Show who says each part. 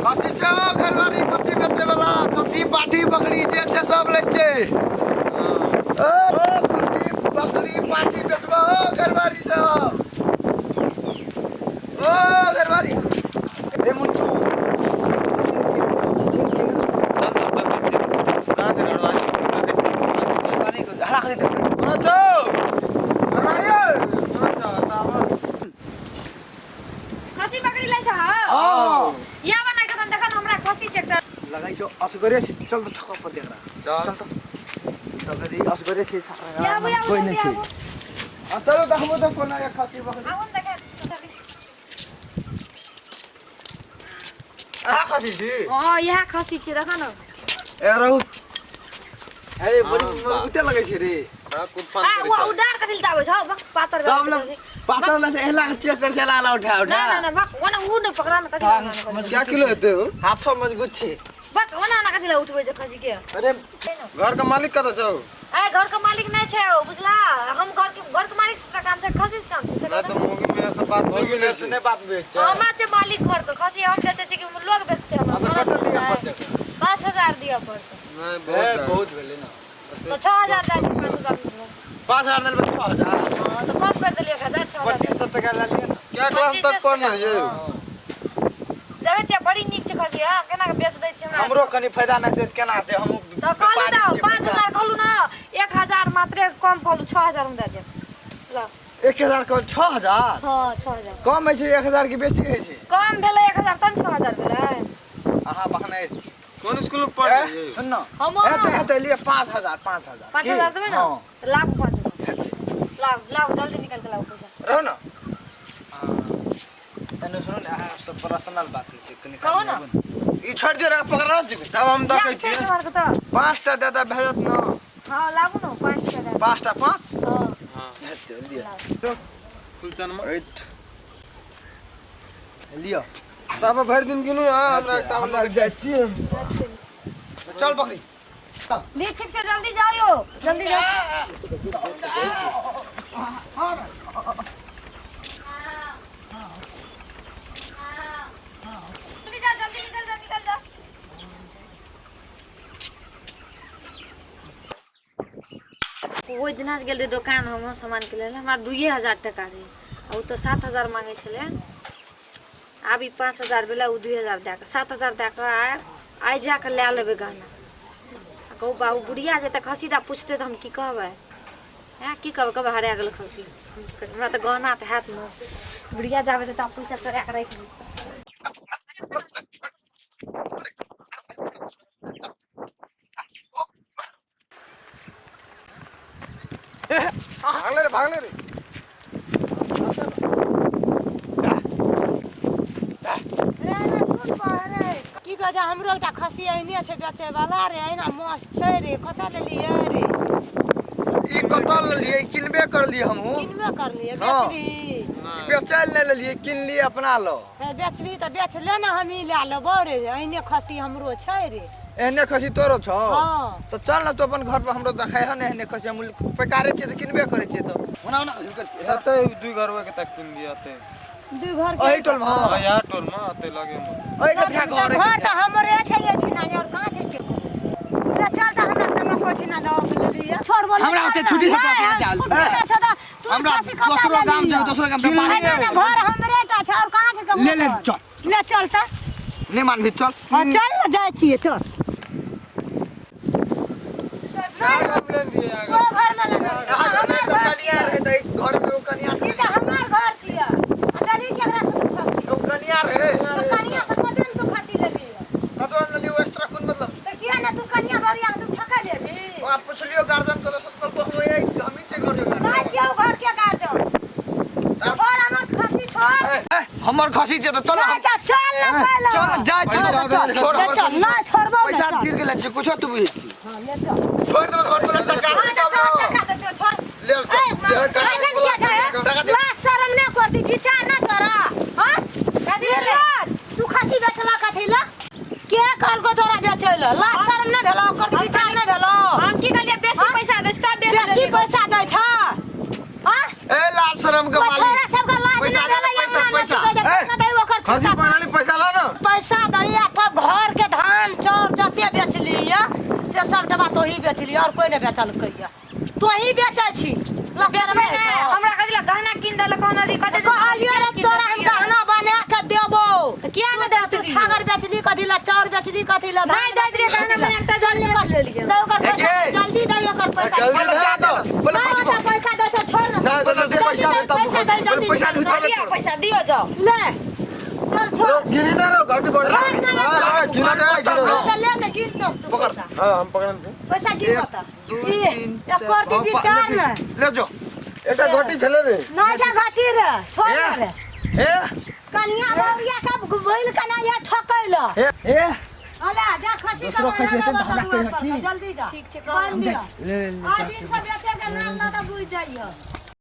Speaker 1: खसी छै ओ घरवारी खसी बेचै वाला खसी पाठी बकरी जे छै सब लै छै ओ खसी बकरी पाठी बेचबा ओ घरवारी सब ओ घरवारी ए मुन्चू
Speaker 2: चल तब देखै छियै कहाँ छै घरवारी
Speaker 1: घरवारी को हरा खरीद कोना छौ घरवारी ओ
Speaker 2: कोना छौ तऽ आबऽ
Speaker 3: खसी बकरी लै छ
Speaker 1: हां
Speaker 3: या बना के तन देखन हमरा खसी छै एकटा
Speaker 1: लगाइ छौ असगरे छै चल त ठक पर देख रहा
Speaker 2: चल
Speaker 1: चल त चल त रे असगरे छै सारा
Speaker 3: या आबू आबू
Speaker 1: कोइ नहि
Speaker 3: जल्दी
Speaker 1: छै
Speaker 3: आबू
Speaker 1: आ चलो देखबो त कोना ये खसी बकरी
Speaker 3: आबू ने देखा
Speaker 1: अहाँ खसी छी
Speaker 3: हां इएह खसी छै देखा न
Speaker 1: ए रहू अरे बड़ी
Speaker 2: हाँ,
Speaker 1: मजबूते लगै छै रे
Speaker 2: बड़ा कुदफान
Speaker 3: आ
Speaker 2: करै
Speaker 3: उ
Speaker 2: छै
Speaker 3: उडार कथि लताबै छौ बक पातर
Speaker 1: तब न पातल न एहला के चेक कर चला ला उठा
Speaker 3: ना
Speaker 1: उठा
Speaker 3: ना ना बक ओना उ न पकड़ा न कथि
Speaker 1: टांग
Speaker 2: क्या किलो हेतै हो
Speaker 1: हाथो मजबूत छै
Speaker 3: बक ओना ना कथि ला उठबै छै खसी के
Speaker 1: अरे
Speaker 2: घर के मालिक कतऽ छौ
Speaker 3: ए घर के मालिक नहीं छै ओ बुझला हम घर के मालिक से काम छै खसी से काम छै से
Speaker 2: नहि तऽ मौगी मेरे से बात नहि मिलै छै
Speaker 1: नहि बात भेल छै
Speaker 3: हमरा छै मालिक घर के खसी हम बेचै छै कि लोग बेचते हमरा
Speaker 1: तऽ कते दिअ पड़तै
Speaker 3: 5000 दिअ पड़तै
Speaker 2: नहि
Speaker 1: ए
Speaker 2: बहुत
Speaker 1: बहुत भेलै ने
Speaker 3: तो 6000 दए छै 5000 मिलल।
Speaker 1: 5000 देलबै 6000
Speaker 3: हाँ तो कम कर देलियै 1000 6000
Speaker 1: 2500 टका लए लिअ ने
Speaker 2: क्या क्लास तक पढ़ने रहियै
Speaker 3: देखै छियै बड़ी नीक छै खसी हँ केना के बेच दै छै हमरा
Speaker 1: हमरो कनि फायदा नहि हेतै तऽ केना हेतै हम
Speaker 3: तऽ कहलू ने 5000 कहलू ने 1000 मात्रे कम कहलू 6000 मे दए देब ल
Speaker 1: 1000 कम 6000
Speaker 3: हाँ 6000
Speaker 1: कम होइ छै 1000 के बेसी होइ छै
Speaker 3: कम भेलै 1000 तब 6000 भेलै
Speaker 1: अहाँ बहने छी
Speaker 2: कोन स्कूल में पढ़ रहियै
Speaker 1: सुन न
Speaker 3: हम
Speaker 1: हेतै हेतै लिअ 5000 5000
Speaker 3: 5000 देबै ने
Speaker 1: हँ
Speaker 3: तऽ लाबू 5000 लाबू लाबू जल्दी निकालि के लाबू पैसा
Speaker 1: रहू न एने सुनू ने अहाँ सब पर्सनल बात होइ छै कनि
Speaker 3: कहू ने।
Speaker 1: ई छोड़ि दियौ रे पकड़ा जेबै
Speaker 2: तब हम देखै
Speaker 3: लाख
Speaker 2: छियै
Speaker 3: छै हमरा तऽ
Speaker 1: पाँचटा दादा भेजत न
Speaker 3: हाँ लाबू ने 5 टा दए देब।
Speaker 1: पाँचटा पाँच
Speaker 3: हाँ
Speaker 2: हाँ
Speaker 1: हेतै लिअ
Speaker 2: फुलचनमा
Speaker 1: एठ लिअ
Speaker 2: तब भरि दिन गिनू हाँ हमरा एकटा
Speaker 1: हम लग जाइ छियै चल बकरी
Speaker 3: ली ठीक से जल्दी जाओ यो जल्दी जाओ जल्दी जा जल्दी निकल जा निकल जा ओहि दिना जे गेल रही दोकान हम सामानके लेल हमरा 2000 टका रहै आ ओ तऽ 7000 मांगै छलै आब ई 5000 भेलै ओ 2000 दए कऽ 7000 दए कऽ आइ आइ जा कऽ लए लेबै गहना आ कहू बाबू बुढ़िया जे तऽ खसी दए पुछतै तऽ हम की कहबै आँय की कहबै कहबै हरा गेल खसी हम की करबै हमरा तऽ गहना तऽ हैत ने बुढ़िया जाबै तऽ पैसा चोरा कऽ राखि लै छी।
Speaker 2: भागले रे भागले रे
Speaker 4: रे रे सुन रे की कहै छै हमरो एकटा खसी एहने छै बेचै वाला रे एहिना मस्त छै रे कतऽ लेलियै रे
Speaker 1: ई कतऽ लेलियै किनबे करलियै हमहूँ
Speaker 4: किनबे करलियै
Speaker 1: हाँ।
Speaker 4: बेचबी
Speaker 1: बेचै लए नहि लेलियै किनलियै अपना लऽ
Speaker 4: हे बेचबी तऽ बेच ले ने हम ई लए लेबौ रे एहने खसी हमरो छै रे
Speaker 1: एहने खसी तोरो छौ
Speaker 4: हाँ।
Speaker 1: तऽ चल ने तू अपन घर पर हमरो देखाइ हन एहने खसी हम पैकारे छियै तऽ किनबे करै छियै तऽ ओना ओना
Speaker 2: एतै दुई घरवा के तक किन दिया एतै
Speaker 4: दुई घर के
Speaker 1: एहि टोल में
Speaker 2: हां
Speaker 1: हाँ
Speaker 2: यार टोल में एतै लगे में
Speaker 1: एहि के देखा घर
Speaker 4: घर तऽ हमरे छै एहिठिना और कहाँ छै केकरो ले चल तऽ हमरा संग कोठिना लऽ लेलियै छोड़बो नहि
Speaker 1: हमरा ओते छुट्टी से
Speaker 4: नहि,
Speaker 1: जाल।
Speaker 4: छुट्टी नहि छै तऽ तू
Speaker 1: हमरा
Speaker 4: खसी कतऽ
Speaker 1: दोसरो गाम
Speaker 4: लेलियै?
Speaker 1: जेबै दोसरो गाम व्यापारी
Speaker 4: नहि, नहि, घर हमरे टा छै और कहाँ छै केकरो
Speaker 1: ले ले
Speaker 4: घर?
Speaker 1: चल
Speaker 4: ले चल तऽ
Speaker 1: नहि मानबही चल
Speaker 4: हाँ चल ने जाइ छियै चल ओ घरमे लेने
Speaker 1: अहाँ घर में कनिया रहै तऽ घर में ओ कनिया
Speaker 4: ई तऽ हमर घर छियै आ लेली केकरा से तू खसी
Speaker 1: ओ कनिया रहै
Speaker 4: तो कनिया से कते ने तू खसी लेली
Speaker 1: कतौ लेली ओ एक्स्ट्रा कोन मतलब
Speaker 4: तऽ किया ने तू कनिया बरिया के तू ठका लेली
Speaker 1: ओकरा पुछलियो गार्जियन के सब कहलको हम हमही छियै घर के
Speaker 4: नहि छियै ओ घर के गार्जियन छोड़ हमर खसी छोड़
Speaker 1: ए, हमर खसी छै तऽ चल
Speaker 4: नहि तऽ चल ने पहिले
Speaker 1: चल जाइ छी
Speaker 4: चल
Speaker 1: चल छोड़
Speaker 4: ले
Speaker 1: हमर
Speaker 4: चल
Speaker 1: खसी
Speaker 4: नहि छोड़बौ
Speaker 1: पैसा
Speaker 4: नहि चल
Speaker 1: गिर गेल छै कुछो तू बुझै छी
Speaker 4: हाँ ले चल
Speaker 1: छोड़ देबो घर पर टका
Speaker 4: हाँ
Speaker 1: दे
Speaker 4: तऽ
Speaker 1: तब
Speaker 4: चल
Speaker 1: ने।
Speaker 4: टका देतौ छोड़
Speaker 1: ले चल दे, टका
Speaker 4: ए,
Speaker 1: दे,
Speaker 4: क्या छै
Speaker 1: टका दे।
Speaker 4: लाज शरम नहि करती विचार नहि करा हाँ निर्लाज तू खसी बेचला कथी ला के कहलको तोरा बेचै ला लाज शरम नहि भेलो ओकर विचार नहि भेलो
Speaker 3: हम की कहलियै बेसी
Speaker 4: हाँ?
Speaker 3: पैसा दै छै तब बेच
Speaker 4: बेसी
Speaker 3: देलियै।
Speaker 4: पैसा दै छ हाँ
Speaker 1: ए लाज शरम के
Speaker 4: छोरा
Speaker 1: मालिक
Speaker 4: सबके लाज
Speaker 1: पैसा
Speaker 4: नहि
Speaker 1: दे,
Speaker 4: भेलै
Speaker 1: पैसा,
Speaker 4: हमरा
Speaker 1: पैसा।
Speaker 4: नहि
Speaker 2: ए,
Speaker 4: पैसा दै ओकर
Speaker 2: खसी
Speaker 4: पैसा
Speaker 2: पकड़ाली पैसा ला ना
Speaker 4: पैसा दै आ बेचली और कोई नहि बेचलकै या तोही बेचै छी ला शरम
Speaker 3: बेचबै
Speaker 4: नहि
Speaker 3: नहि
Speaker 4: छौ?
Speaker 3: हमरा कथी ला गहना कीन देलक कहने रही कथी
Speaker 4: कहलियो रे तोरा हम गहना बना के देबो
Speaker 3: तऽ किया नहि
Speaker 4: तू
Speaker 3: दैत
Speaker 4: तू
Speaker 3: रहियै?
Speaker 4: छागर बेचली कथी ला चाउर बेचली कथी ला
Speaker 3: नहि दैत रहियै गहना बना के तऽ जल्दी बेच लेलियै
Speaker 4: दे ओकर पैसा
Speaker 1: एके।
Speaker 4: जल्दी दे ओकर पैसा
Speaker 1: जल्दी दे दो बोले
Speaker 4: नहीं
Speaker 1: खुशी
Speaker 4: ओकर पैसा दे छौ, छोड़ ना
Speaker 1: नहीं बोले दे पैसा दे तब
Speaker 4: पैसा दे जल्दी
Speaker 1: पैसा दे तब
Speaker 3: दिअ पैसा दिअ जाओ
Speaker 4: ले चल छोड़
Speaker 2: गिरी ना रो घटी बढ़
Speaker 4: छोड़ ना
Speaker 1: हाँ, गिना दे, गिना दे।
Speaker 4: हाँ, ले ना गिन दो तू
Speaker 1: पकड़।
Speaker 4: पैसा
Speaker 2: हां हम पकड़न छे
Speaker 4: पैसा गिन
Speaker 1: एक
Speaker 4: बता
Speaker 1: दू
Speaker 4: ई,
Speaker 1: तीन
Speaker 4: एक
Speaker 1: चार
Speaker 4: करती
Speaker 1: हाँ,
Speaker 4: विचार
Speaker 1: ले
Speaker 4: ना
Speaker 1: ठीक। ले जो
Speaker 2: एकटा घटी छले रे
Speaker 4: ना जा घटी रे छोड़ ना रे
Speaker 2: ए
Speaker 4: कनिया बौरिया का भइल कना या ठकैल
Speaker 2: ए ए
Speaker 4: अला जा खसी का
Speaker 2: दोसरो खसी हेतै तऽ हमरा कहिया की?
Speaker 4: जल्दी जा
Speaker 3: ठीक छै
Speaker 4: बांध दिअ
Speaker 2: ले ले
Speaker 4: आज दिन सब बेचे के नाम ना तऽ बुझ जाइयो।